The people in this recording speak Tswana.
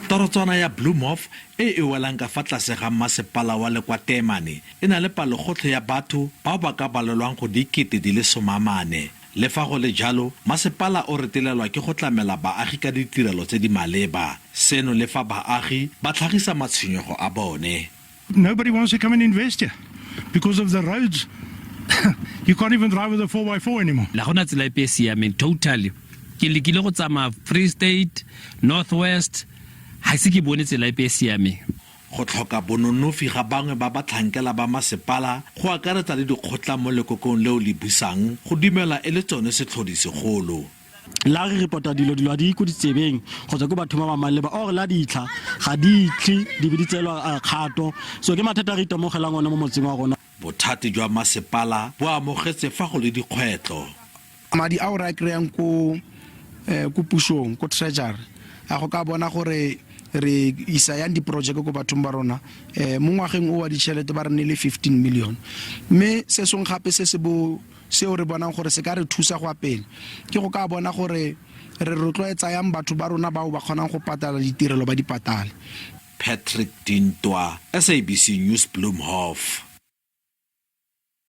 Torotswana ya Bloemhof e e welang ka fa tlase ga mmasepala wa Lekwateemane e na le palogotlhe ya batho bao ba ka balelwang go dikete di le 40. Le fa go le jalo, masepala o retelelwa ke go tlamela baagi ka ditirelo tse di maleba. Seno le fa baagi ba tlhagisa matshwenyego a bone. Nobody wants to come and invest here because of the roads. You can't even drive with a 4x4 anymore. La gona tsela epe e siameng totally. Ke lekile go tsamaya Free State, North West, ga ise ke bone tsela epe e siameng. Go tlhoka bononofi ga bangwe ba batlhankela ba masepala go akaretsa le dikgotla mo lekokong leo le busang go dumelwa e le tsone setlhodi segolo. La re reporta dilo, dilo ga di ko ditsebeng kgotsa ko bathong ba ba maleba, or la ditlha ga di tle di be di tseelwa kgato. So ke mathata a re itemogelang one mo motseng wa rona. Bothati jwa masepala bo amogetse fa go le dikgwetlho. Madi ao re a kry-ang ko ko pusong, ko treasury, a go ka bona gore re isa yang diporojeke ko bathong ba rona. Mo ngwageng o wa ditšhelete ba re neile 15 million, mme se sengwe gape se se bo seo re bonang gore se ka re thusa go ya pele ke go ka bona gore re rotloetsa yang batho ba rona bao ba kgonang go patala ditirelo ba di patale. Patrick Dintwa, SABC News, Bloemhof.